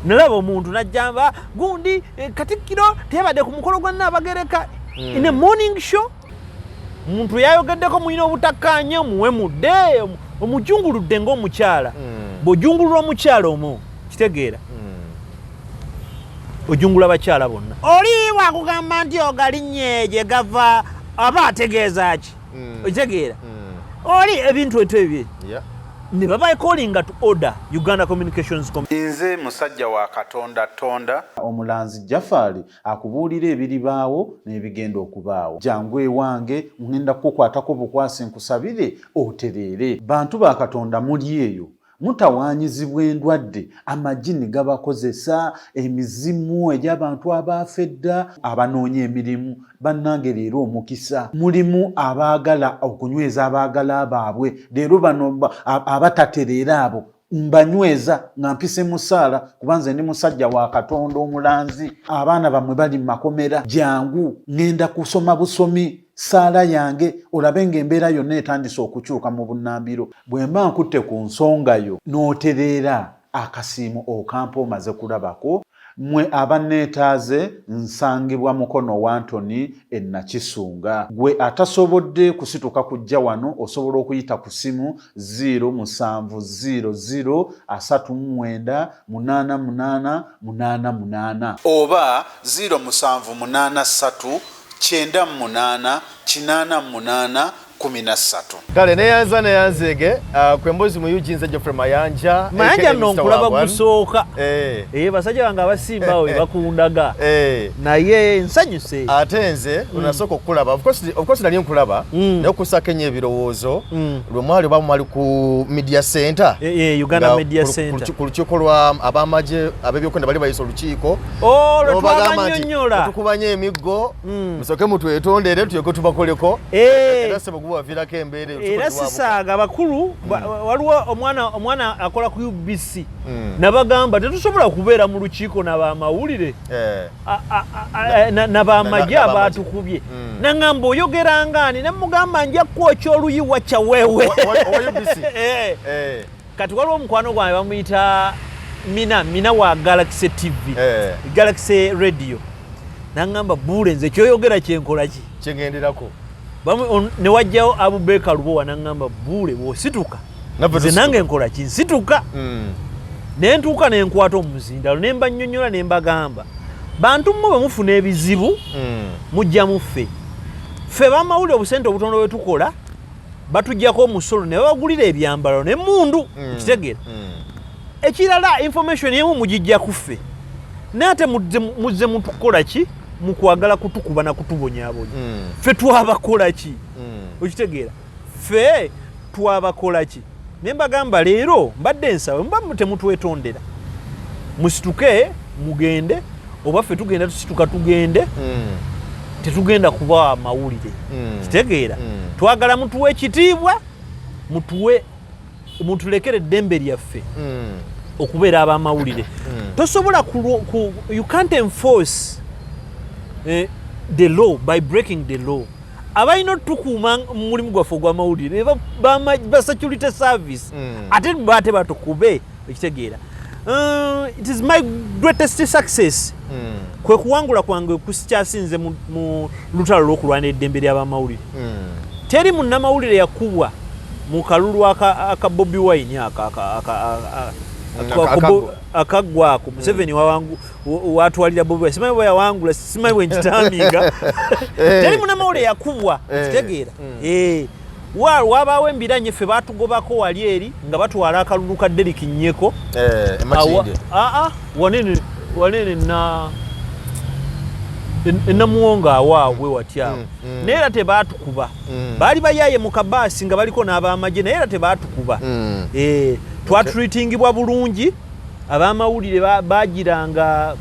Nalaba omuntu najjamba gundi, Katikkiro teyabadde ku mukolo gwa Nnaabagereka in a morning show. Omuntu yayogeddeko mulina obutakkaanya, omuwemudde, omujunguludde ng'omukyala. Bw'ojungulula omukyala omu, kitegeera ojungula bakyala bonna. Oli wakugamba nti ogalinye gye gava, aba ategeeza ki? Okitegeera? Oli ebintu eto ebyo ne baba calling to order Uganda Communications Commission. Nze musajja wa Katonda Tonda. Omulanzi Jafari akubuulira ebiribaawo n'ebigenda okubaawo. Jangu ewange, ŋŋenda kukukwatako bukwasi nkusabire otereere. Bantu ba Katonda, muli eyo mutawaanyizibwa endwadde, amagini gabakozesa, emizimu egy'abantu abaafa edda, abanoonya emirimu. Bannange, leero omukisa mulimu, abaagala okunyweza abaagala baabwe leero bano abatatereera abo mbanyweza nga mpise musaala, kuba nze ndi musajja wa Katonda omulanzi. Abaana bammwe bali mu makomera, jangu ŋŋenda kusoma busomi saala yange olabe ng'embeera yonna etandise okukyuka mu bunnambiro. Bwe mba nkutte ku nsonga yo n'otereera, akasiimo okampa omaze kulabako. Mmwe abanneetaaze, nsangibwa Mukono Wantoni e Nakisunga. Gwe atasobodde kusituka kujja wano, osobola okuyita ku ssimu 0700 39 88 88 oba 0783 98 88 13. Kale neyanza neyanzeege kwembozi mu UG, nze Geoffrey Mayanja. Mayanja aka nno Mr. nkulaba Wagwan. gusooka. Eh. Basajja bange abasimba awo bebakundaga, naye nsanyuse. Ate nze onasooka okukulaba, of course nali nkulaba, naye okussaako ennyo ebirowoozo lwe mwali oba mwali ku media center. Uganda Nga Media ku Center. ku lukiiko lwa abamagye ab'ebyokwenda bali bayisa olukiiko. Oh, lwe N'obagamba nti twabanyonnyola. "Tukubanye emiggo, musooke mutwetondere tulyoke tubakoleko." Era sebo gubaviirako embeera eyo, Era olukiiko lwabuka. sisaaga abakulu waliwo omwana akola ku UBC, nabagamba tetusobola kubeera mu lukiiko nabamawulire nabamagye n'abamagye. abatukubye. Naŋŋamba, "Oyogeranga ani?" Nemugamba, "Nja kwokya oluyi wacca weewe." Owa UBC? Eh. Kati waliwo omukwano gwange bamuyita Mina, Mina wa Galaxy TV, Galaxy Radio. Naŋŋamba, "Buule, nze kyoyogera kyenkola ki?" Kyengenderako. Ne wajjawo Abubeka Lubowa, naŋŋamba, "Buule, bw'osituka Naffe nze tusituka." nange nkola ki? Nsituka. Ne ntuuka ne nkwata omuzindalo ne mbannyonnyola ne mbagamba, "Bantu mmwe bwe mufuna ebizibu, mujja muffe. Ffe bamawulire obusente obutono bwe tukola batuggyako omusolo ne babagulira ebyambalo n'emmundu." Kitegeera? Ekirala, information emu mugijja ku ffe, naye ate muzze mutukola ki mukwagala kutukuba na kutubonyaabonya? Ffe twabakola ki? Okitegeera? Ffe twabakola ki? Ne mbagamba, leero mbadde nsaba muba temutwetondera, musituke mugende, oba ffe tugenda tusituka tugende. Tetugenda kuba mawulire. Kitegeera? Twagala mutuwe ekitiibwa, mutuwe, mutulekere eddembe lyaffe okubeera abamawulire. Tosobola you can't enforce the law by breaking the law. Abalina otukuuma mu mulimu gwaffe ogw'amawulire ba security service, ate bate batukube. Ekitegeera? It is my greatest success, kwe kuwangula kwange kusikyasinze mu lutalo lw'okulwana eddembe ly'abamawulire. Teri munnamawulire yakubwa mu kalulu aka Bobi Wine Akaggwa. Akaggwako Museveni watwalira Bobi Wine, simanyi bwe yawangula, simanyi bwe nkitambinga. Teri munnamawulire yakubwa. Kitegeera? Eh, wabaawo embiranye, ffe batugobako wali eri nga batwala akalulu ka Derrick Nyeko. Eh, Makindye. Aa, wanene wanene na enamuwonga awaabwe wati awo. Naye era tebatukuba. Baali bayaye mu kabaasi nga baliko n'abamagye, naye era tebatukuba. Eh, twatreatingibwa bulungi. Abamawulire bagiranga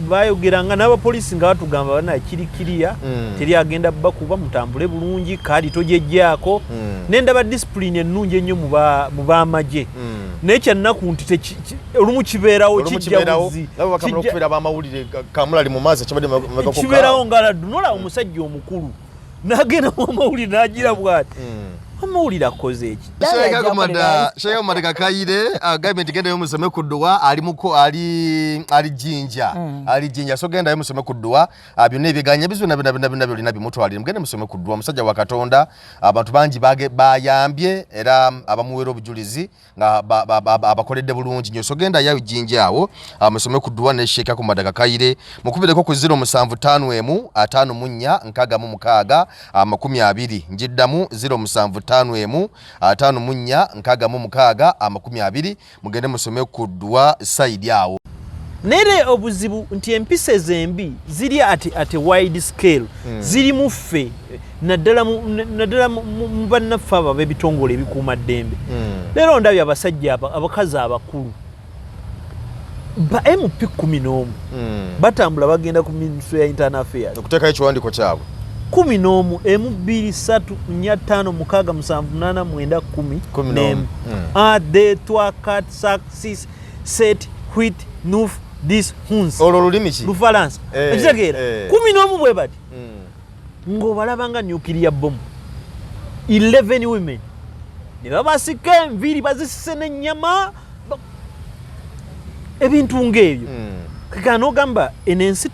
bayogeranga n'abapoliisi nga batugamba, "Bana, kiri kiriya, teri agenda bakuba, mutambule bulungi, kaali togyejjaako." Nendaba discipline ennungi ennyo mu bamagye. Naye kyannaku nti olumu kibeerawo. Olumu kijja kibeerawo. buzi. Nabo bakamala okufiira abamawulire, kamulali mu maaso kibadde mabegako. Kibeerawo nga laddu, nolaba omusajja omukulu n'agenda mu mawulire n'agira bw'ati. Amawulire akoze eki? Sheikh Ahmad Kakaire agambye nti gendayo musome ku dduwa, ali muko ali Jinja, ali Jinja, so gendayo musome ku dduwa. Byonna ebiganya bizibu na byonna byonna byolina bimutwalire, mugende musome ku dduwa. Musajja wa Katonda, abantu bangi bayambye era abamuweera obujulizi nga abakoledde bulungi nnyo. So gendayo Jinja awo, musome ku dduwa ne Sheikh Ahmad Kakaire. Mukubireko ku 0751 54 66 20. Njiddamu, 0751 54 66 20. Mugende musome ku dduwa side awo. Naye obuzibu nti empisa ezembi ziri at a wide scale, ziri mu ffe, naddala mu bannaffe abo ab'ebitongole ebikuuma ddembe. Leero ndabye abasajja abakazi abakulu ba MP 11 batambula bagenda ku Ministry ya Internal Affairs okuteekayo ekiwandiiko kyabwe. 11, 1, 2, 3, 4, 5, 6, 7, 8, 9, 10. 11. N'emu, 1, 2, 3, 4, 5, 6, 7, 8, 9, 10, 11. Olwo olulimi ki? Lufalansa. Ekitegeera? 11 bwe bati ng'obalaba nga nuclear bomb, 11 women, ne babasika enviiri, bazisise n'ennyama, ebintu ng'ebyo. Kaka n'ogamba eno ensi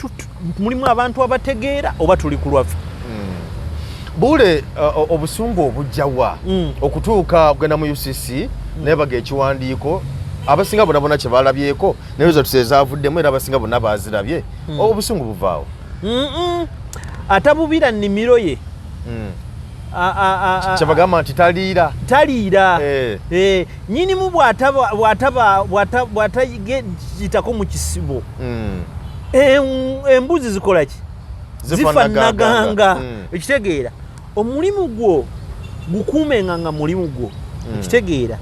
mulimu abantu abategeera oba tuli ku lwaffe? Buule, obusungu obujjawa okutuuka okugenda mu UCC naye baga ekiwandiiko, abasinga bonna bonna kye balabyeko naye results ezaavuddemu, era abasinga bonna baazirabye, obusungu buvaawo? Atabubira nnimiro ye. Kyebagamba nti taliira. Taliira. Eh, nyinimu bw'atagiyitako mu kisibo, embuzi zikola ki? Zifa Zifa naganga. Ekitegeera, omulimu gwo gukuumenga nga mulimu gwo. Ekitegeera,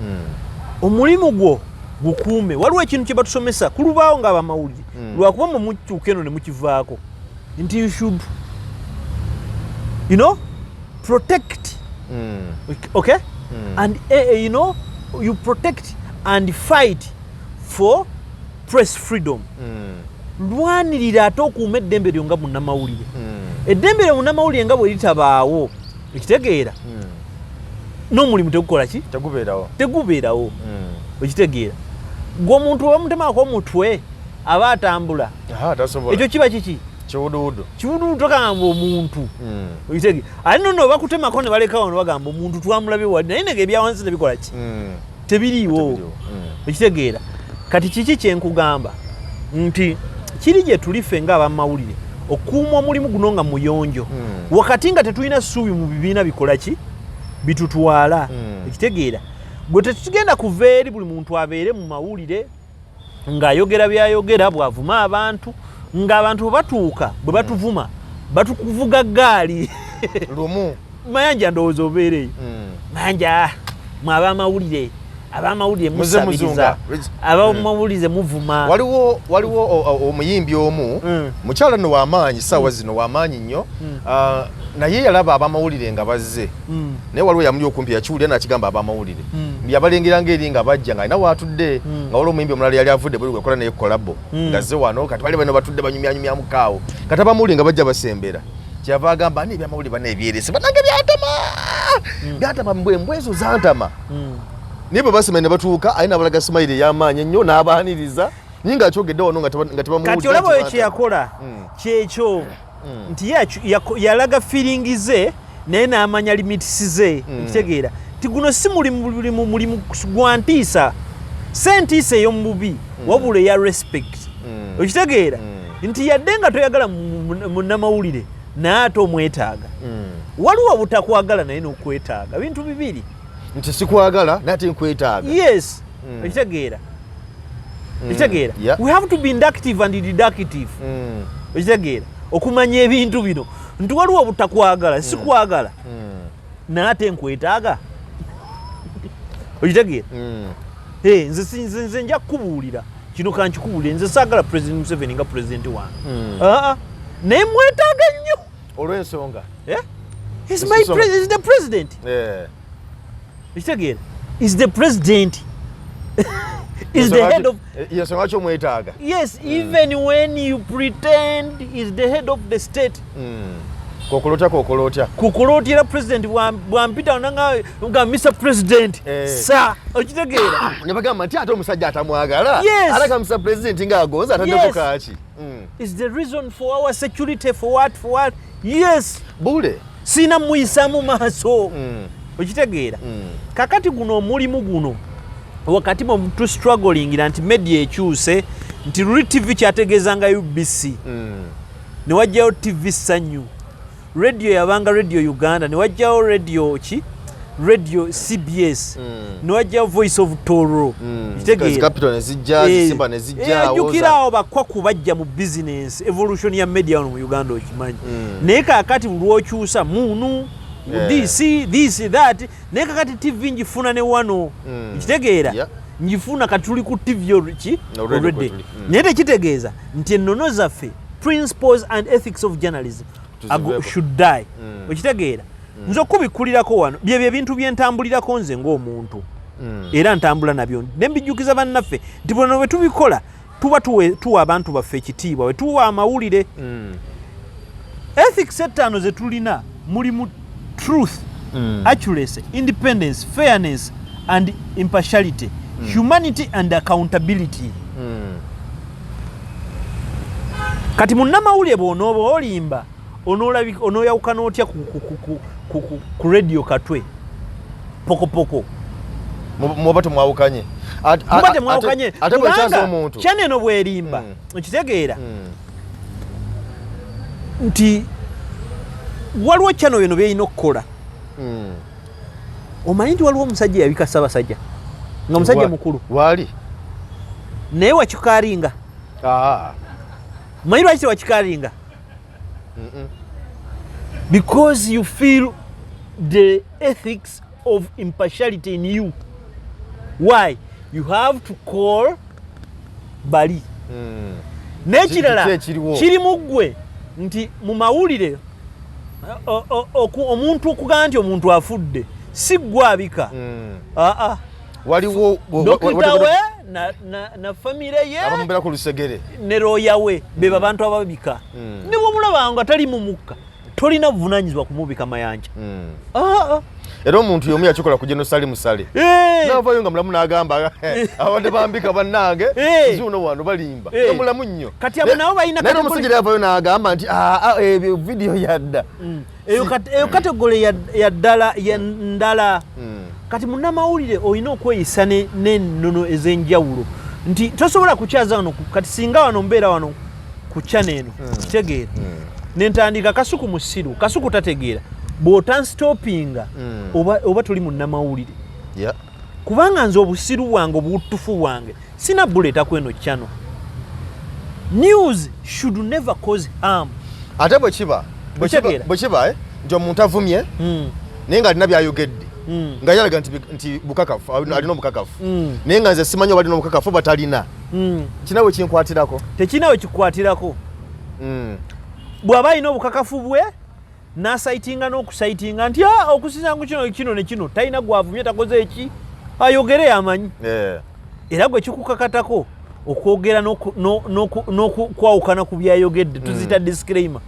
omulimu gwo gukuume. Waliwo ekintu kye batusomesa ku lubaawo nga abamawulire, lwakuba mwe mutuuka eno ne mukivaako, nti you should protect, okay, and you protect and fight for press freedom. Lwanirira ate okuuma eddembe lyo nga munnamawulire. Eddembe lyo munnamawulire nga bwe litabaawo, ekitegeera, n'omulimu tegukola ki? Tegubeerawo. Tegubeerawo. Okitegeera, gwe omuntu bamutemako omutwe aba atambula? Aha, tasobola. Ekyo kiba kiki? Kiwuduwudu. Kiwuduwudu, togamba omuntu. Okitegeera, ate nno bakutemako ne balekawo ne bagamba omuntu twamulabye wali, naye nega ebyawansi tebikola ki? Tebiriiwo. Tebiriiwo. Okitegeera, kati kiki kyenkugamba nti kiri gye tuli ffe ng'abamawulire okukuuma omulimu guno nga muyonjo, wakati nga tetulina ssuubi mu bibiina bikola ki, bitutwala. Ekitegeera, gwe tetugenda kuva eri buli muntu abeere mu mawulire ng'ayogera byayogera, bw'avuma abantu, ng'abantu bwe batuuka bwe batuvuma batukuvuga gaali. Lumu. Mayanja, ndowooza obeereyo. Mayanja, mwe abamawulire, abamawulire Muze musabiriza. muzunga. Abamawulire muvuma. Waliwo omuyimbi omu, mukyala nno w'amaanyi saawa zino, w'amaanyi nnyo. Ah, naye yalaba abamawulire nga bazze, naye waliwo yamuli okumpi yakiwulira nakigamba abamawulire yabalengera ngaeri nga bajja nga alina waatudde, nga waliwo omuyimbi omulala yali avudde buli gwekola naye collabo nga zze wano. Kati bali bano batudde banyumyanyumyamukaawo, kati abamawulire nga bajja basembera, kyeyava agamba ani, ebyamawulire bana ebyerese banange byantama, byantama, mbwe embwa ezo zantama. Naye bwe basema ne batuuka, aye nabalaga smile ey'amaanyi ennyo n'abaaniriza, naye ng'akyogedde wano nga tebamuwulira Kati olaba nti oyo bantama. kyeyakola kyekyo nti ye yalaga feeling ze, naye n'amanya limits ze. Ekitegeera nti guno si mulimu gwa ntiisa, si entiisa ey'omu bubi, wabula eya respect. Okitegeera nti yadde nga toyagala munnamawulire, naye ate omwetaaga. Waliwo obutakwagala naye n'okwetaaga, bintu bibiri. Nti sikwagala naye ate nkwetaaga. Yes. Okitegeera? Okitegeera? Yeah. We have to be inductive and deductive. Okitegeera, okumanya ebintu bino nti waliwo obutakwagala, sikwagala naye ate nkwetaaga. Okitegeera? Eh, nze nja kukubuulira kino, kankikubuulire, nze saagala President Museveni nga president wange. Aa, naye mwetaaga nnyo. Olw'ensonga. Eh? He's my he's the president. Okitegeera, is the president, is the head of Yensonga ki omwetaaga? Yes, even when you pretend, is the head of the state. Kokolotya, kokolotya. Kukulootera president bwampita nanga nga Mr President. Sa okitegeera? Ne bagamba nti ate omusajja atamwagala Yes. alaka Mr President ng'agonza ataddeko. Kaaki. Is the reason for our security, for what, for what, yes. Bule. Sina muyisaamu maaso. Okitegeera? Kakati guno omulimu guno wakati mwe tustrugglingira nti media ekyuse, nti luli TV kyategeezanga UBC, ne wajjayo TV Sanyu, radio yabanga Radio Uganda, ne wajjayo radio ki, radio CBS, ne wajjayo Voice of Toro. Okitegeera? Capital ne zijja, zisimba ne zijja. Jjukira awo bakwaku bajja mu business evolution ya media wano mu Uganda, okimanyi. Naye kakati lwokyusa munu this, this, that, naye kakati TV njifuna ne wano. Kitegeera? Yeah. Njifuna kati tuli ku TV ki Already. already. Kwetuli. Naye tekitegeeza nti ennono zaffe, principles and ethics of journalism, Tuziveeko. Should die. Okitegeera? Nze okubikkulirako wano byebyo ebintu byentambulirako nze ng'omuntu, era ntambula nabyo nembijjukiza bannaffe nti buno bwe tubikola tuba tuwa abantu baffe ekitiibwa bwe tuwa amawulire. Ethics ettaano ze tulina mulimu truth, accuracy, independence, fairness and impartiality, humanity and accountability. Kati munnamawulire bw'onooba olimba, onooyawukana otya ku radio Katwe Pokopoko? Muba temwawukanye. Muba temwawukanye. Ate bwekyaza Kubanga omuntu channel eno bwerimba, okitegeera nti waliwo channel bino byerina okukola. Omanyi nti waliwo omusajja yabika Ssaabasajja nga musajja mukulu? Waali. Naye wakikaringa. Ah. Manyi lwaki tewakikaringa? Because you feel the ethics of impartiality in you. Why you have to call bali? N'ekirala, Ki ekiriwo? kiri mu ggwe nti mu mawulire omuntu okugamba nti omuntu afudde si ggwe abika. Aa. Waliwo Dokita we na famire ye abamubeera ku lusegere. Ne looya we beba abantu ababika. Ne bwomulaba nga tali mu mukka, tolina buvunanyizibwa kumubika mayanja. Aa. Era omuntu y'omu yakikola ku General Salim Saleh. Navayo nga mulamu n'agamba, "Abadde bambika bannange, nzuuno wano balimba." Nga mulamu nnyo. Kati abo nabo balina Naye category- n'omusajja yavayo n'agamba nti, "Ah, ah, ebyo vidiyo yadda." Eyo category ya ddala ya ndala. Kati munnamawulire olina okweyisa n'ennono ez'enjawulo nti tosobola kukyaza wano kati singa wano mbeera wano ku channel eno, kitegeera, nentandika Kasuku musiru, Kasuku tategeera, bw'otanstopinga, oba toli munnamawulire. Kubanga nze obusiru bwange, obutufu bwange sina buleeta kweno channel. News should never cause harm. Ate bwe kiba Okitegeera? bwe kiba nti omuntu avumye naye ng'alina byayogedde, nga yalaga nti bukakafu, alina obukakafu, naye nga nze simanyi oba alina obukakafu oba talina, kina bwe kinkwatirako? Tekirina we kikwatirako. Bw'aba alina obukakafu bwe n'acitinga n'okucitinga nti, "Ah, okusinza ku kino, kino ne kino, talina gwavumye, takoze eki," ayogere amanyi. Era gwe kikukakatako okwogera n'okwawukana ku byayogedde, tuzita disclaimer.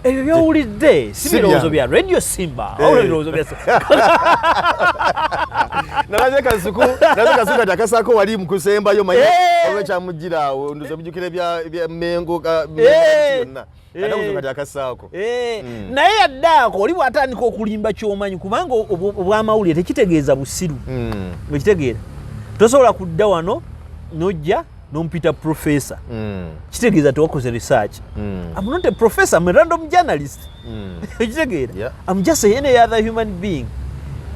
Ebyo byowulidde si Si birowoozo byange. bya Radio Simba, wabula birowoozo bya Nalabye Kasuku kati akasaako wali mukusembayo manyi olwekyamujjira awo, ndoza mujjukira ebya Mengo Mengo yonna. Kati akuzuka kati akasaako. Naye yadde ako oli bw'atandika okulimba kyomanyi, kubanga obwamawulire tekitegeeza busiru. Okitegeera? Tosobola kudda wano nojja nompita professor, kitegeeza tewakoze research. I'm not a professor, I'm a random journalist. Okitegeera? Yeah. I'm just any other human being.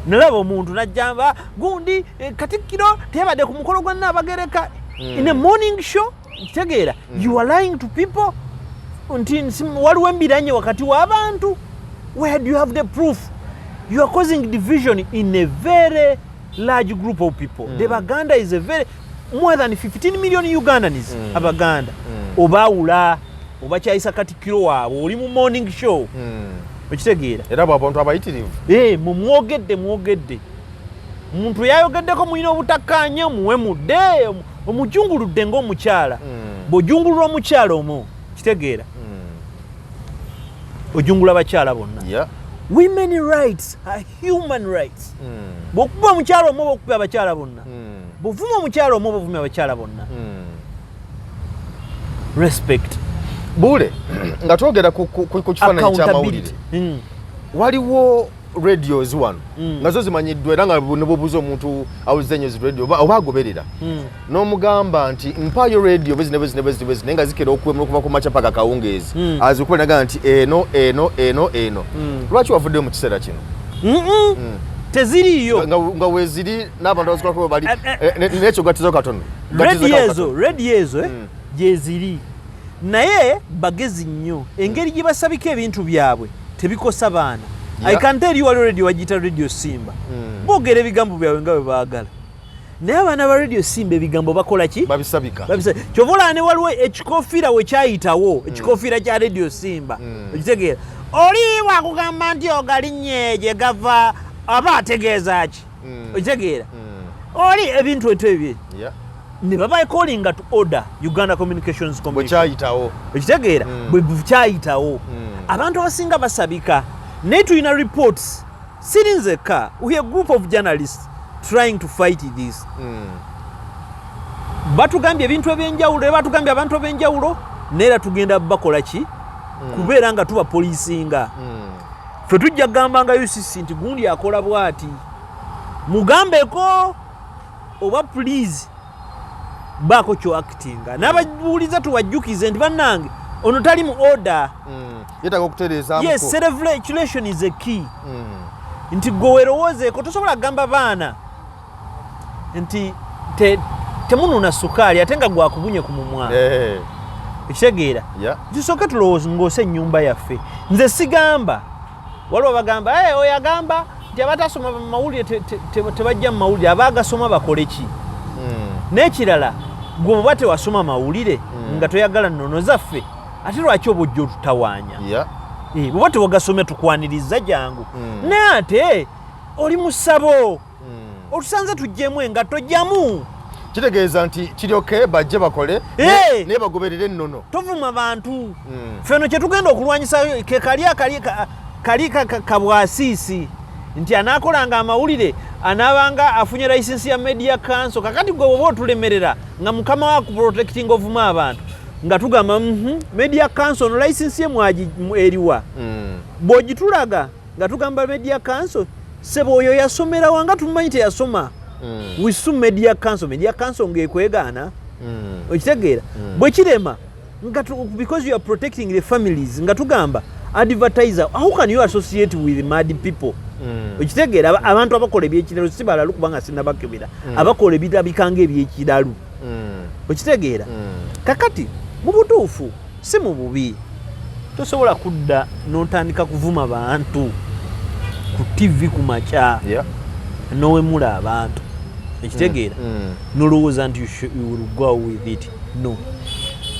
Nalaba omuntu najjamba gundi, katikkiro teyabadde ku mukolo gwa Nnaabagereka in a morning show. Kitegeera? You are lying to people nti waliwo embiranye wakati w'abantu. Where do you have the proof? You are causing division in a very large group of people. The Baganda is a very more than 15 million Ugandans. Abaganda obaawula, obakyayisa katikkiro waabwe, oli mu morning show. Okitegeera? Era bwe abantu abayitirivu. Mumwogedde, mwogedde omuntu yayogeddeko, mulina obutakkaanya, muwemudde, omujunguludde ng'omukyala. Bw'ojungulula omukyala omwo, kitegeera? Ojungula bakyala bonna. Women rights are human rights. Bw'okuba omukyala omu oba okuba abakyala bonna. Bw'ovuma omukyala omu oba ovumya abakyala bonna. Respect. Buule, nga twogera ku kifaananyi ky'amawulire, Accountability. Waliwo radios wano nga zo zimanyiddwa, era nga ne bw'obuuza omuntu awuliza ennyo zi radio oba agoberera, n'omugamba nti mpaayo radio bwezi ne bwezi ne bwezi bwezi, naye nga zikera okuwemula okuva ku makya paka kawungeezi, azikuba nagaa nti eno, eno, eno, eno. Lwaki wavuddeyo mu kiseera kino? Teziriiyo. Nga weziri n'abantu abazikolako bali. Nekyo gatizo katono. Radio ezo, radio ezo gyeziri, naye bagezi nnyo engeri gye basabika ebintu byabwe, tebikosa baana. I can tell you, waliwo radio bagiyita Radio Simba. Boogera ebigambo byabwe nga bwe baagala, naye abaana ba Radio Simba ebigambo bakola ki? Babisabika. Kyova olaba ne waliwo ekikofiira we kyayitawo, ekikofiira kya Radio Simba. Okitegeera, oli bwakugamba nti ogalinye gye gava, aba ategeeza ki? Okitegeera, oli ebintu eto ebyo ne baba callinga to order Uganda Communications Bwe Commission. kyayitawo. Okitegeera, bwe kyayitawo, abantu abasinga basabika, naye tulina reports. Siri nzekka, we are a group of journalists trying to fight this. Batugambye ebintu ebyenjawulo, era batugambye abantu ab'enjawulo, naye era tugenda bakola ki? Kubeera nga tuba policinga. Ffe tujja kugamba nga UCC nti gundi akola bw'ati, mugambeko oba please baako kyoactinga. N'ababuuliza tubajjukize nti bannange, ono tali mu order. Yeetaaga okutereezaamuko. Yes, self regulation is a key. Nti gwe weerowoozeeko, tosobola kugamba baana nti temunuuna sukaali ate nga gwakubunye ku mumwa. Ekitegeera, tusooke tulowooza ng'osa ennyumba yaffe. Nze sigamba, waliwo bagamba, "Hey, oyo agamba nti abatasoma mu mawulire tebajja mu mawulire, abaagasoma bakole ki?" N'ekirala, gwe bw'oba tewasoma mawulire nga toyagala nnono zaffe, ate lwaki oba ojja otutawaanya? Eh, bw'oba tewagasomya, tukwaniriza, jangu. Naye ate oli musabo, otusanze tuggyemu engatto, jjamu. Kitegeeza nti kiryoke bajje bakole, naye bagoberere ennono. Tovuma bantu. Ffeno kyetugenda okulwanyisa ke kali akali kali kabwasiisi nti anaakolanga amawulire anaabanga afunye license ya Media Council. Kakati gwe bwoba otulemerera nga mukama wa kuprotecting ovuma abantu, nga tugamba Media Council no license ye mwagi eriwa? Bw'ogitulaga nga tugamba Media Council, sebo oyo yasomera wanga tumumanyi teyasoma. We sue Media Council, Media Council ng'ekwegaana. Okitegeera, bwe kirema nga because you are protecting the families, nga tugamba advertiser, how can you associate with mad people? Okitegeera, abantu abakola ebyekiralu, si balalu kubanga sinabakebera, abakola ebirabika nga ebyekiralu. Okitegeera, kakati mu butuufu, si mu bubi, tosobola kudda n'otandika kuvuma bantu ku TV ku makya n'owemula abantu. Ekitegeera, nolowooza nti you will go with it. No,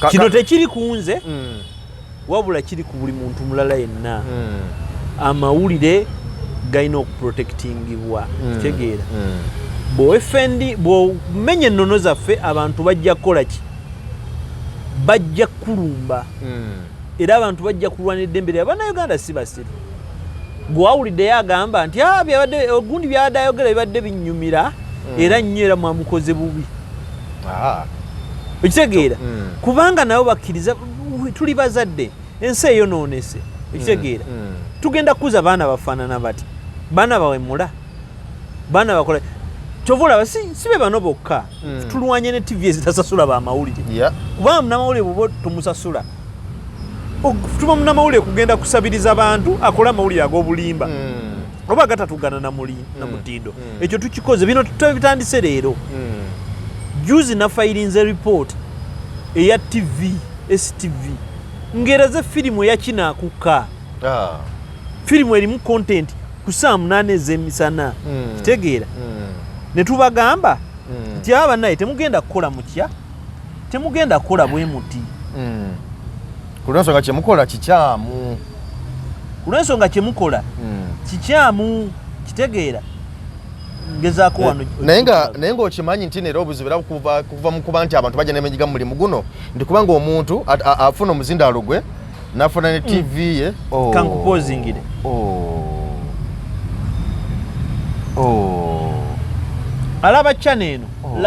kino tekiri ku nze, wabula kiri ku buli muntu mulala yenna. Amawulire galina okuprotectingibwa. Kitegeera, bw'offendi, bw'omenya ennono zaffe, abantu bajja kukola ki? Bajja kulumba. Era abantu bajja kulwana eddembe lya Bannayuganda, si basiru. Gwawuliddeyo agamba nti, "Ah, byabadde ogundi byabadde ayogera bibadde binnyumira era nnyo, era mwamukoze bubi." Okitegeera, kubanga nabo bakkiriza tuli bazadde, ensi eyonoonese. Okitegeera, tugenda kukuza baana bafaanana bati, baana bawemula, baana bakola. Kyova olaba si be bano bokka. Tulwanye ne TV ezitasasula bamawulire, kubanga munamawulire bwoba tomusasula, tuma munamawulire kugenda kusabiriza bantu akole amawulire ag'obulimba oba agatatugana na na mutindo. Ekyo tukikoze, bino tubitandise leero. Juzi nafayirinze report eya TV STV ng'eraze firimu eyakinaakuka, firimu erimu content ku saa 8 ez'emisana. Kitegeera, ne tubagamba nti aba bannaye temugenda kukola mutya, temugenda kukola bwe muti. Ku lwensonga kyemukola kikyamu. Ku lw'ensonga kyemukola kikyamu. Kitegeera, ngezaako wano. Naye nga okimanyi nti neera obuzibu era kuva mu kuba nti abantu bajja nemenyiga mu mulimu guno, nti kubanga omuntu afuna omuzindaalo gwe Nafuna ne TV ye. Oh. Kankupozingire. Oh. Oh. Alaba channel eno. Oh.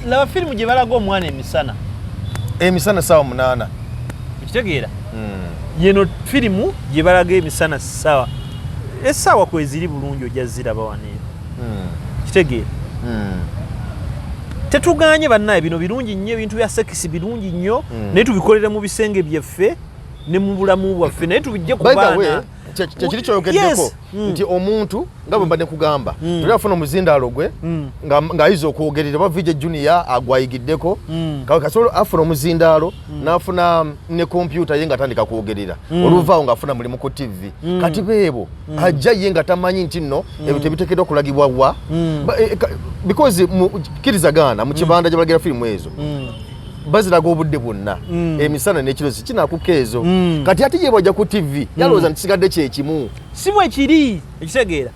Laba firimu gye balaga omwana emisana. Emisana 8:00. Okitegeera? Yeno firimu gye balaga emisana ssaawa. Essaawa kweziri bulungi ojja ziraba wano eno. Kitegeera? Tetuganye bannaye, bino birungi nnyo, ebintu bya sex birungi nnyo, naye tubikolere mu bisenge byaffe ne mu bulamu bwaffe, naye tubijje ku By the way, baana. Kyekiri kyoyogeddeko Yes. Nti omuntu nga bwe mbadde nkugamba, toli afuna omuzindaalo gwe ng'ayiza okwogerera oba VJ Junior agwayigiddeko, kasobola afuna omuzindaalo n'afuna ne kompyuta ye ng'atandika kwogerera, oluvaawo ng'afuna mulimu ku TV. Kati beebo ajja ye nga tamanyi nti nno ebyo tebiteekeddwa kulagibwa wa. Because kkirizagaana mu kibanda gye balagira firimu ezo, baziraga obudde bwonna, emisana n'ekiro, kinakuka ezo. Kati ate ye bwajja ku TV yalowooza nti kisigadde kyekimu. Si bwe kiri. Ekitegeera,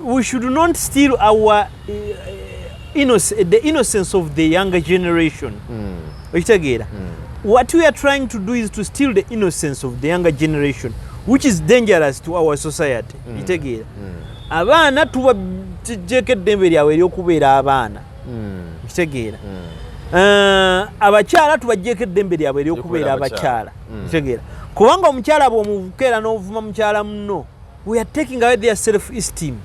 we should not steal our the innocence of the younger generation. Okitegeera? What we are trying to do is to steal the innocence of the younger generation, which is dangerous to our society. Okitegeera? Abaana tubajjeko eddembe lyabwe ery'okubeera abaana. Okitegeera? Abakyala tubajjeko eddembe lyabwe ery'okubeera abakyala. Okitegeera? Kubanga omukyala bw'omukeera n'ovuma mukyala muno, we are taking away their self esteem.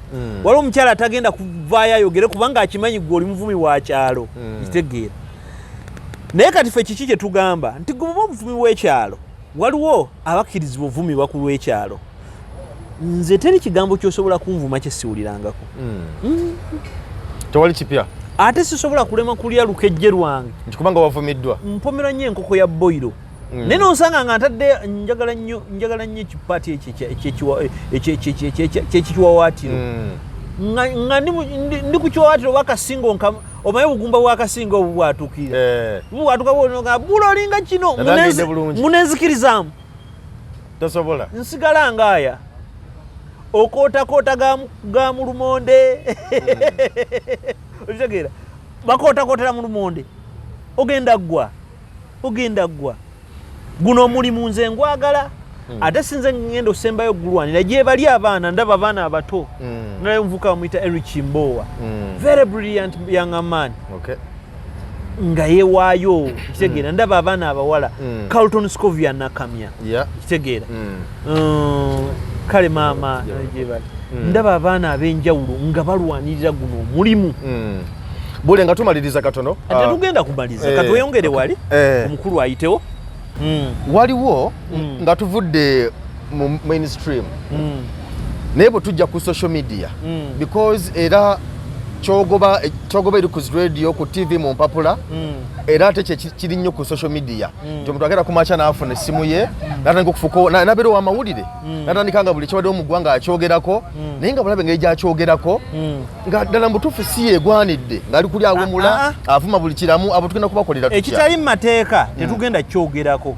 Waliwo omukyala atagenda kuvaayo ayogere kubanga akimanyi gwe oli muvumi wa kyalo. Kitegeera? Naye kati ffe kiki kye tugamba nti gwe buba obuvumi bw'ekyalo, waliwo abakkirizibwa ovumibwa ku lw'ekyalo. Nze teri kigambo ky'osobola kunvuma kye siwulirangako. Tewali kipya. Ate sisobola kulema kulya lukejje lwange. Nti kubanga wavumiddwa. Mpomera nnyo enkoko ya boyiro. Naye nonsanga nga ntadde, njagala nnyo ekipaati ekyekiwawaatiro, nga ndi ku kiwawaatiro oba akasingo, omanyi obugumba bw'akasingo obwo bwatuukirira, bwatuka bwonoga bula olinga kino. Natangidde bulungi. Munenzikirizamu. Tosobola. Nsigala ngaaya okootakoota ga mu lumonde. Okitegeera? Bakootakootera mu lumonde, ogenda ggwa, ogenda ggwa. Guno omulimu nze ngwagala, ate sinze ngenda osembayo gulwanira. Gye bali abaana, ndaba abaana abato. Naye omuvuka bamuyita Eric Mbowa, very brilliant young man, nga yeewaayo. Kitegeera? Ndaba abaana abawala, Carlton Scovia Nakamya. Kitegeera? Kale maama, gyebali. Ndaba abaana ab'enjawulo nga balwanirira guno omulimu. Bule nga tumaliriza katono. Ate tugenda kumaliza, katweyongere wali omukulu ayitewo. Waliwo nga tuvudde mu mainstream, naye bwe tujja ku social media, because era kyogoba eri ku radio, ku TV, mu mpapula, era ate kye kiri nnyo ku social media, nti omuntu agenda kumakya n'afuna essimu ye n'atandika okufuuka n'abeera ow'amawulire, n'atandika nga buli kibaddewo mu ggwanga akyogerako, naye nga bulabe engeri gy'akyogerako nga ddala mu butuufu si yeegwanidde, ng'ali kuli awemula, avuma buli kiramu. Abo tugenda kubakolera tutya? Ekitali mu mateeka tetugenda kyogerako.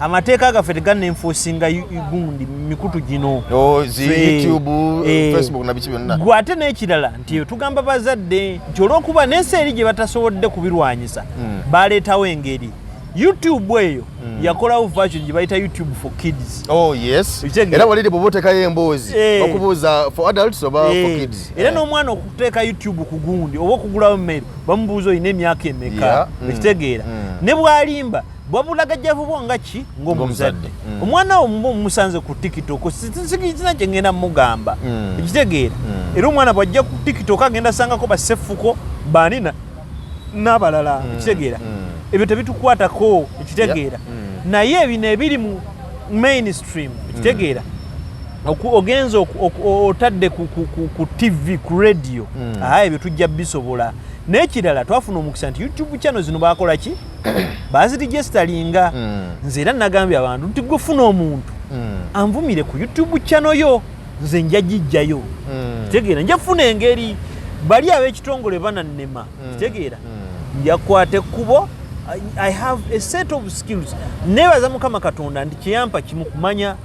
Amateeka gaffe teganenforcinga gundi mikutu gino. Oh, zi YouTube, Facebook na biki byonna. Gwe ate n'ekirala nti tugamba bazadde nti olw'okuba n'ensi eri gye batasobodde kubirwanyisa, baleetawo engeri YouTube eyo yakolawo version gye bayita YouTube for Kids. Oh yes. Okitegeera? Era waliri bw'oba oteekayo emboozi, okubuuza for adults oba for kids. Era n'omwana okuteeka YouTube ku gundi oba okugulawo mail, bamubuuza olina emyaka emeka. Okitegeera? Ne bw'alimba bwabulagajjavu bwo nga ki ng'omuzadde. Ng'omuzadde. Omwana wo muba mumusanze ku TikTok, sikina kye ngenda mugamba. Ekitegeera? Era omwana bw'ajja ku TikTok agenda asangako basefuko baani n'abalala. Ekitegeera? Ebyo tebitukwatako. Ekitegeera? Naye bino ebiri mu mainstream, ekitegeera, ogenza otadde ku TV, ku radio, aha, ebyo tujja bisobola. N'ekirala, twafuna omukisa nti YouTube channel zino bakola ki, baziregisteringa. Nze era nagambye abantu nti gwe funa omuntu anvumire ku YouTube channel yo, nze nja gijjayo. Kitegeera? Nja funa engeri bali ab'ekitongole banannema. Kitegeera? Njakwata ekkubo. I have a set of skills. Neebaza Mukama Katonda nti kyeyampa kimu kumanya.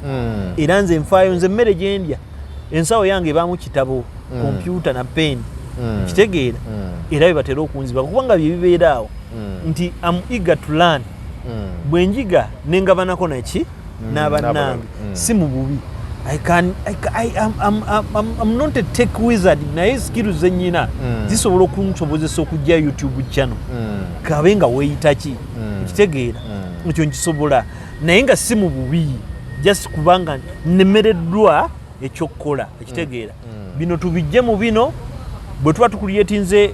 Era nze nfaayo, nze emmere gyendya ensawo yange ebaamu kitabo, kompyuta na pen. Kitegeera? Era bye batera okunziba kubanga bye bibeera awo nti am eager to learn. Bwe njiga nengabanako naki N'abannange si mu bubi. I can, I, I, I'm, I'm, I'm, I'm not a tech wizard, naye skills zenyina zisobola okunsobozesa okujja YouTube channel kabe nga weeyita ki, okitegeera? Ekyo nkisobola, naye nga si mu bubi, just kubanga nnemereddwa ekyokukola, ekitegeera? Bino tubijje mu bino bwe tuba tucreatinze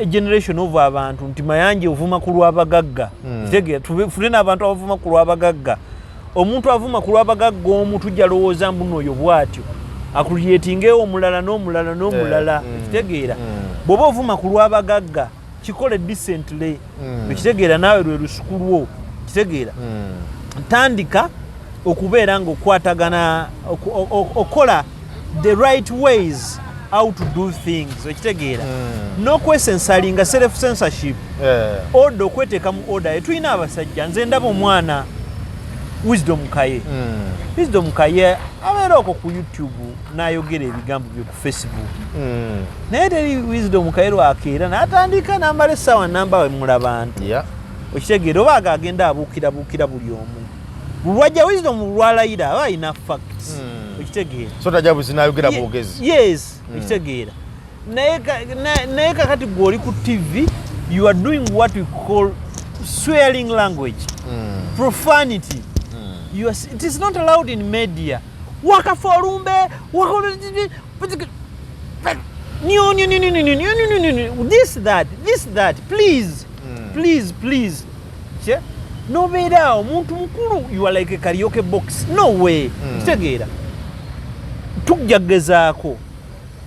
a generation of abantu nti Mayanja ovuma ku lw'abagagga, kitegeera? Tufune n'abantu abavuma ku lw'abagagga. Omuntu avuma ku lw'abagagga omu, tujja lowooza mbu n'oyo bw'atyo, acreatingewo omulala n'omulala n'omulala, ekitegeera? Bw'oba ovuma ku lw'abagagga, kikole decently, ekitegeera? Naawe lwe lusuku lwo, kitegeera? Tandika okubeera nga okwatagana okola the right ways how to do things, okitegeera? N'okwesensalinga, self censorship, order, okweteeka mu order. Tulina abasajja, nze ndaba omwana Wisdom Kaye. Wisdom Kaye abeera okwo ku YouTube n'ayogera ebigambo bye ku Facebook, naye teri Wisdom Kaye lwakeera n'atandika n'amala essaawa namba wemula bantu, okitegeera? Oba aga agenda abuukirabuukira buli omu. Lwajja Wisdom lwalayira aba alina facts, okitegeera? So tajja buzinayogera bwogezi. Yes, okitegeera? Naye kakati gwe oli ku TV, you are doing what we call swearing language, profanity. It is not allowed in media. Wakafa olumbe, nyo nyo nyo nyo nyo nyo nyo nyo nyo, this that this that, please, please, please. Kye nobeera awo omuntu mukulu, you are like a karaoke box. No way, kitegeera? Tujja gezaako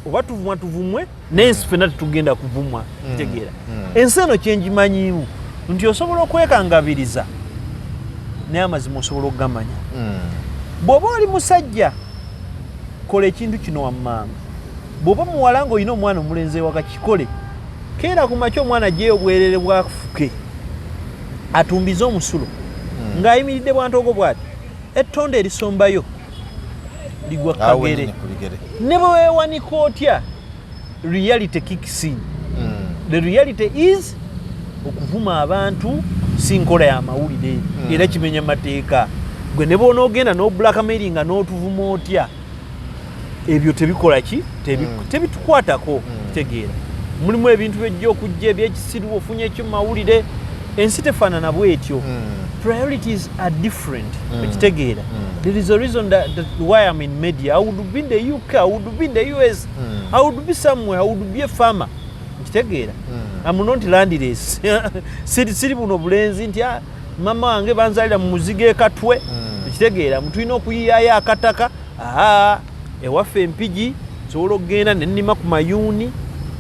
oba tuvumwa tuvumwe, n'ensi ffenna tetugenda kuvumwa, kitegeera? Ensi eno kyenjimanyiimu nti osobola okwekangabiriza, naye amazima osobola okugamanya. Bw'oba oli musajja, kola ekintu kino wammanga. Bw'oba muwala ng'olina omwana omulenzi ewaka, kikole. Keera ku makya, omwana aggyeyo obwerere bwafuke, atumbize omusulo ng'ayimiridde bwantogo bw'ati, ettonda erisombayo ligwa Awo kagere. Wennyini ku bigere. Ne bwe weewanika otya, reality kicks in. The reality is okuvuma abantu si nkola ya mawulire, era kimenya mateeka. Gwe ne bw'onoogenda n'oblackmailinga n'otuvuma otya, ebyo tebikola ki? Tebitukwatako, kitegeera? Mulimu ebintu byojja okujja ebyekisiru, ofunye ekyo mu mawulire. Ensi tefaanana bwetyo. Priorities are different, okitegeera? There is a reason that why I'm in media. I would be in the UK, I would be in the US, I would be somewhere, I would be a farmer, nkitegeera? I'm not landless. Siri buno bulenzi nti, "Ah, mama wange banzalira mu muzigo ekatwe," ekitegeera? Mutulina okuyiyayo akataka. Aa, ewaffe Empigi nsobola okugenda nenima ku mayuuni,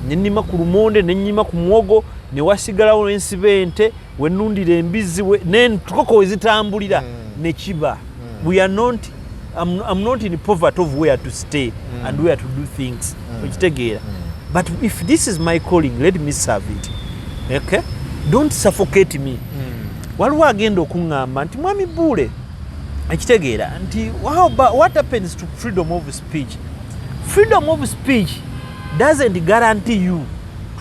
nenima ku lumonde, nenima ku muwogo, newasigalawo nensiba ente, wenundira embizi, nenkoko wezitambulira nekiba. We are not I'm not in poverty of where to stay and where to do things, okitegeera? But if this is my calling, let me serve it, okay? Don't suffocate me. Waliwo agenda okuŋŋamba nti mwami Buule, ekitegeera nti how about, what happens to freedom of speech? Freedom of speech doesn't guarantee you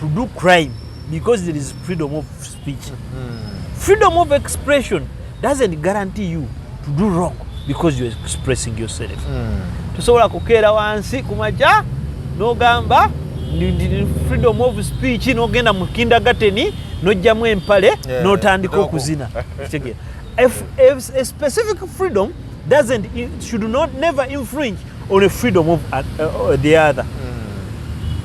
to do crime because there is freedom of speech. Freedom of expression doesn't guarantee you to do wrong because you're expressing yourself. Tosobola kukeera wansi ku makya n'ogamba freedom of speech, n'ogenda mu kindergarten n'ojjamu empale n'otandika okuzina, kitegeera? If a specific freedom doesn't should not never infringe on a freedom of the other.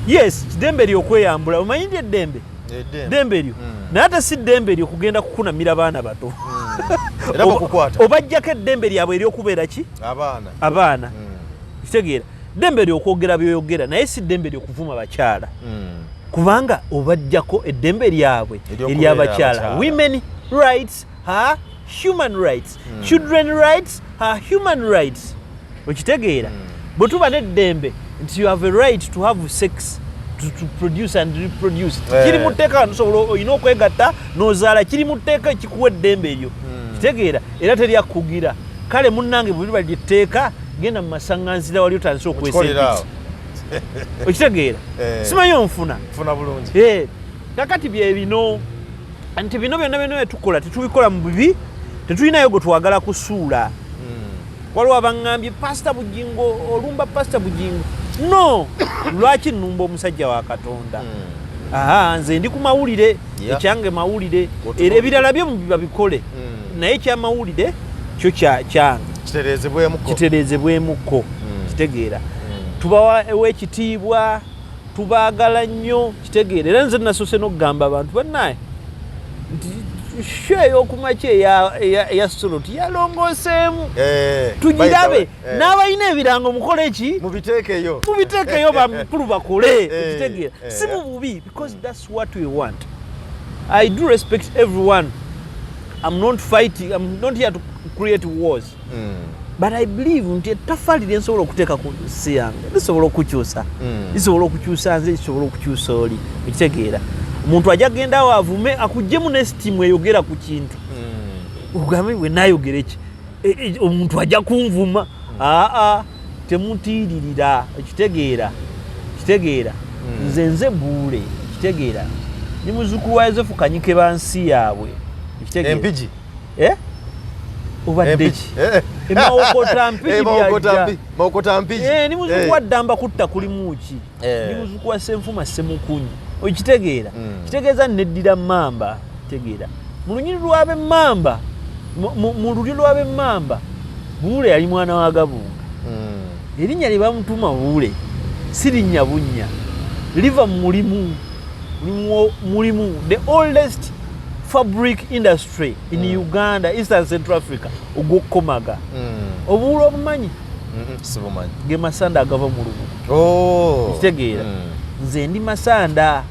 Yes, ddembe lyokweyambula, omanyi nti eddembe ddembe eryo, naye ate si ddembe eryo kugenda kukunamira baana bato. Era bakukwata. Obajjako eddembe lyabwe eryokubeera ki? Abaana. Abaana, kitegeera? Ddembe lyokwogera byoyogera, naye si ddembe lyokuvuma bakyala, kubanga obajjako eddembe lyabwe Ery'okubeera eryabakyala. abakyala. Women rights are human rights, children rights are human rights, okitegeera? Bwe tuba n'eddembe nti you have a right to have sex, to produce and reproduce, kiri mu tteeka, nsobola olina okwegatta n'ozaala, kiri mu tteeka ekikuwa eddembe eryo, kitegeera? Era teryakugira. Kale munnange, bwe liba lyetteeka, genda mu masaŋŋanzira wali otandise okwesa Okikolera awo. empiki, okitegeera? Simanyi onfuna? Funa bulungi. Kakati bye bino nti bino byonna byonna byetukola tetubikola mu bibi, tetulinayo gwe twagala kusuula. Waliwo abaŋŋambye, "Pasita Bugingo, olumba Pasita Bugingo." No, lwaki nnumba omusajja wa Katonda? Aha, nze ndi ku mawulire. Ekyange mawulire. Era ebirala byo babikole, naye ekyamawulire kyo kyange. Kitereezebwemuko. Kitereezebwemuko. Kitegeera, tubawa ekitiibwa, tubaagala nnyo, kitegeera. Era nze nasoose n'okugamba abantu bannaye nti show ey'okumakya eya Soloti yalongooseemu. Tugirabe. N'abalina ebirango mukole ki? Mubiteekeyo. Mubiteekeyo, bamukulu bakole. Kitegeera, si mu bubi, because that's what we want. I do respect everyone. I'm not fighting, I'm not here to create wars, but I believe nti ettaffaali lyensobola okuteeka ku nsi yange lisobola okukyusa, lisobola okukyusa nze, lisobola okukyusa oli. Ekitegeera, omuntu ajja gendawo avume, akugjemu ne sitimu eyogera ku kintu, ogambe bwe naayogera eki, omuntu ajja kunvuma. Aa, temutiiririra. Ekitegeera, kitegeera, nze Buule, kitegeera, ni muzukulu wa Yosefu Kanyike bansi yaabwe. Ekitegeera? Empigi. Eh? Obadde Empigi. ki? Emawokota Mpigi. Mawokota. Byajja. Mawokota Mpigi. Ni muzukulu wa Ddamba kutta kulimu ki? Ndi muzukulu wa Senfuma Semukunyi. Okitegeera? Kitegeeza neddira Mmamba. Kitegeera, mu lunyiri lw'ab'Emmamba, mu lulyo lw'ab'Emmamba, Buule yali mwana wa Gabunga. Erinnya lye bamutuma Buule si linnya bunnya, liva mu mulimu, mulimu the oldest fabric industry in Uganda, Eastern Central Africa, ogw'okukomaga. Obuwulo obumanyi? Sibumanyi. Ge masanda agava mu lubugo. Oh. Kitegeera, nze ndi masanda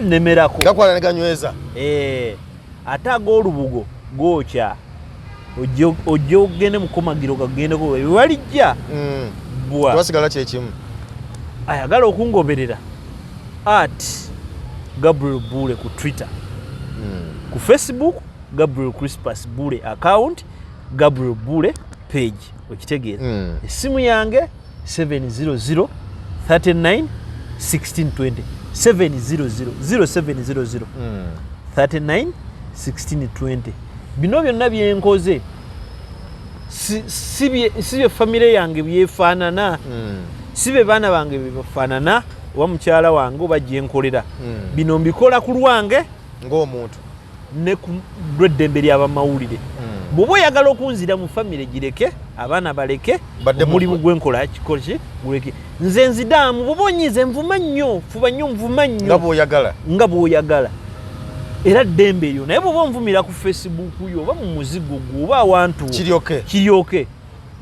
nemerako. Gakwala ne ganyweza. Ate ag'olubugo gookya, ojje ogende mukomagiro gagendeko wewalijja. Bwa Twasigala kyekimu. Ayagala okungoberera, @GabrielBule ku Twitter, ku Facebook Gabriel Crispus Bule account, Gabriel Bule page. Okitegeera? Essimu yange 700 39 1620, 700 0700 39 1620. Bino byonna byenkoze si bye famire yange byefaanana, si be baana bange byebafaanana, oba mukyala wange oba gyenkolera. Bino mbikola ku lwange ng'omuntu ne ku lw'eddembe ly'abamawulire. Bw'oba oyagala okunzira mu famire, gireke, abaana baleke. Badde mu Omulimu ggwe. gwenkola kikoki guleke, nze nzidaamu. Bw'oba onyize, nvuma nnyo, fuba nnyo, nvuma nga nnyo bw'oyagala. Nga bw'oyagala, era ddembe eryo. Naye bw'oba onvumira ku Facebook yo oba mu muzigo gwo oba awantu wo, kiryoke. Kiryoke.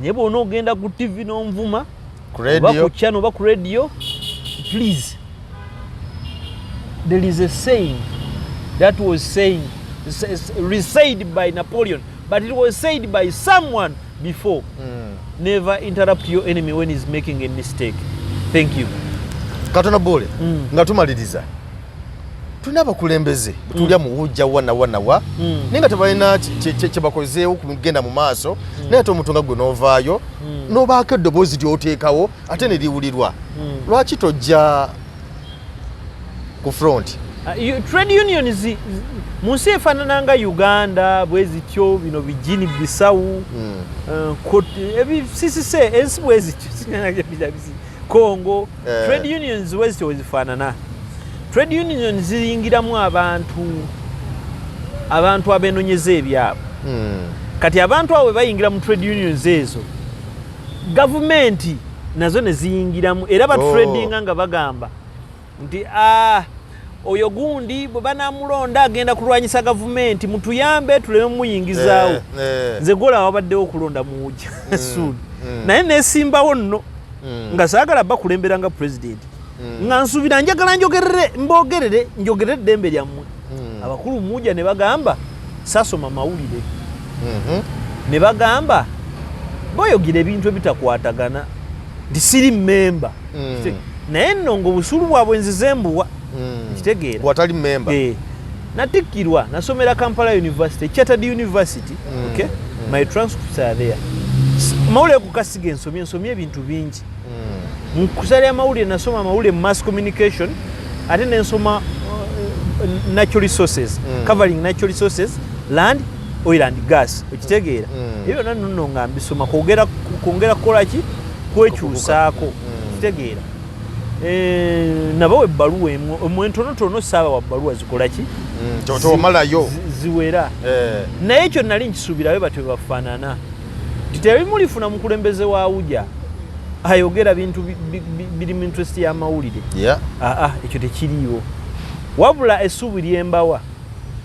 Naye bw'ona ogenda ku TV n'onvuma ku oba radio ku channel oba ku radio, please, there is a saying that was saying resaid by Napoleon, but it was said by someone before: "Never interrupt your enemy when he's making a mistake." Thank you. Katono Buule, nga tumaliriza, tulina abakulembeze betulya mu wujja wa nawa nawa, naye nga tebalina kye bakozeewo kugenda mu maaso, naye ate omuntu nga gwe n'ovaayo n'obaako eddoboozi ly'oteekawo ate ne liwulirwa. Lwaki tojja ku front? Trade unions mu nsi efaanana nga Uganda bwe zityo, bino bijini bisawu, ebisisise ensi bwe zityo, Congo. Trade unions bwe zityo wezifaanana. Trade unions ziyingiramu abantu abenonyeza ebyabwe. Kati abantu abo bwe bayingira mu trade unions ezo, gavumenti nazo ne ziyingiramu era batradinga nga bagamba nti, "Ah, oyo gundi bwe banamulonda agenda kulwanyisa gavumenti, mutuyambe tuleme muyingizaawo." Nze gwolaba wabaddewo okulonda muwujja soon, naye nesimbawo nno nga saagala bakulembera nga pulezidenti, nga nsuubira njagala njogerere, mbogerere, njogerere eddembe lyammwe. Abakulu muwujja ne bagamba sasoma mawulire, ne bagamba boyogera ebintu ebitakwatagana, nti siri memba. Naye nno nga obusuulu bwabwe nzize mbuwa. Kitegeera? Watali memba. Natikkirwa, nasomera Kampala University, Chartered University. Okay, my transcripts are there. Mawulire kukasiga ensomye, nsomye ebintu bingi. Mu kusalya amawulire nasoma amawulire mu mass communication, ate nensoma natural resources, covering natural resources, land Oil and gas, okitegeera? Ebyo byonna nno nga mbisoma kwongera kukola ki? Kwekyusaako, kitegeera? Nabawa ebbaluwa emu entonotono, saabawa bbaluwa zikola ki? Tomalayo. Ziwera. Naye ekyo nali nkisuubirayo batyo bafaanana nti tebimulifuna mukulembeze wa UJA ayogera bintu biri mu interest y'amawulire. Aa, ekyo tekiriiwo. Wabula essuubi lyembawa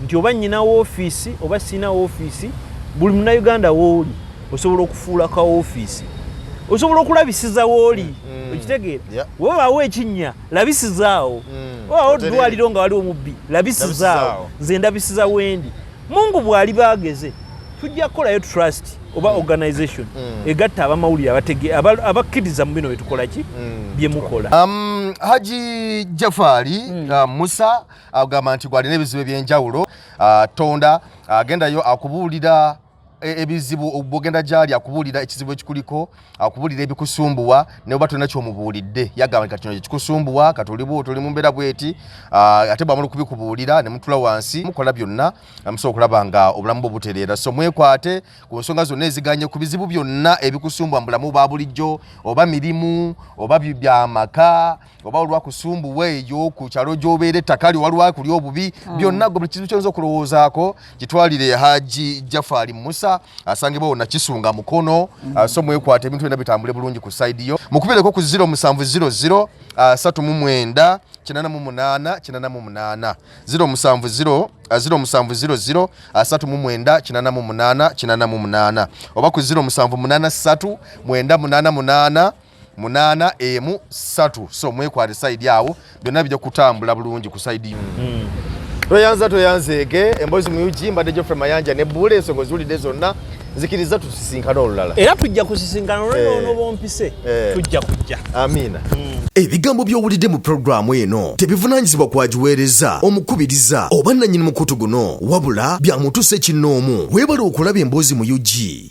nti oba nyina woofiisi oba sirina woofiisi, buli munnayuganda wooli osobola okufuula ka woofiisi, osobola okulabisiza wooli, okitegeera? Webaawo ekinnya, labisizaawo. Webaawo Oterere. eddwaliro nga waliwo mubbi, labisizaawo. Labisizaawo. Nze ndabisiza wendi. Mungu bw'aliba ageze, tujja kukolayo trust oba organization egatta abamawulire abakkiriza mu bino byetukola ki, bye mukola. Haji Jafari Musa agamba nti gwalina ebizibu ebyenjawulo, Tonda agendayo akubuulira ebizibu. Bwogenda gyali akubuulira ekizibu ekikuliko, akubuulira ebikusumbuwa, ne oba tolina kyomubuulidde yagamba nti kati kino kyekikusumbuwa, kati toli mu mbeera bweti. Ate bwamala okubikubuulira ne mutula wansi mukola byonna, musobola okulaba nga obulamu bwo butereera. So mwekwate ku nsonga zonna eziganye, ku bizibu byonna ebikusumbuwa mu bulamu bwa bulijjo, oba mirimu, oba byamaka, oba olwakusumbuwa eyo ku kyalo gy'obeera, ettaka lyo waliwo kuli obubi, byonna gwe buli kizibu kyonza okulowoozaako kitwalire Haji Jafari Musa, asangibwa wonna Kisunga Mukono. So mwekwate, ebintu byonna bitambule bulungi ku side yo. Mukubireko ku 0700 39 88 88, 070 0700 39 88 88, oba ku 0783 988 813. So mwekwate side awo, byonna bijja kutambula bulungi ku side yo. Toyanza toyanzeege emboozi mu UG. Mbadde Geoffrey Mayanja ne Buule. Ensonga oziwulidde zonna, nzikiriza tusisinkane olulala. Era tujja kusisinkana olwonoono bompise. Tujja kujja. Amiina. Ebigambo by'owulidde mu pulogulaamu eno tebivunaanyizibwa kwagiweereza, omukubiriza oba nannyini mukutu guno, wabula bya mutuuse kinnoomu. Weebale okulaba emboozi mu UG.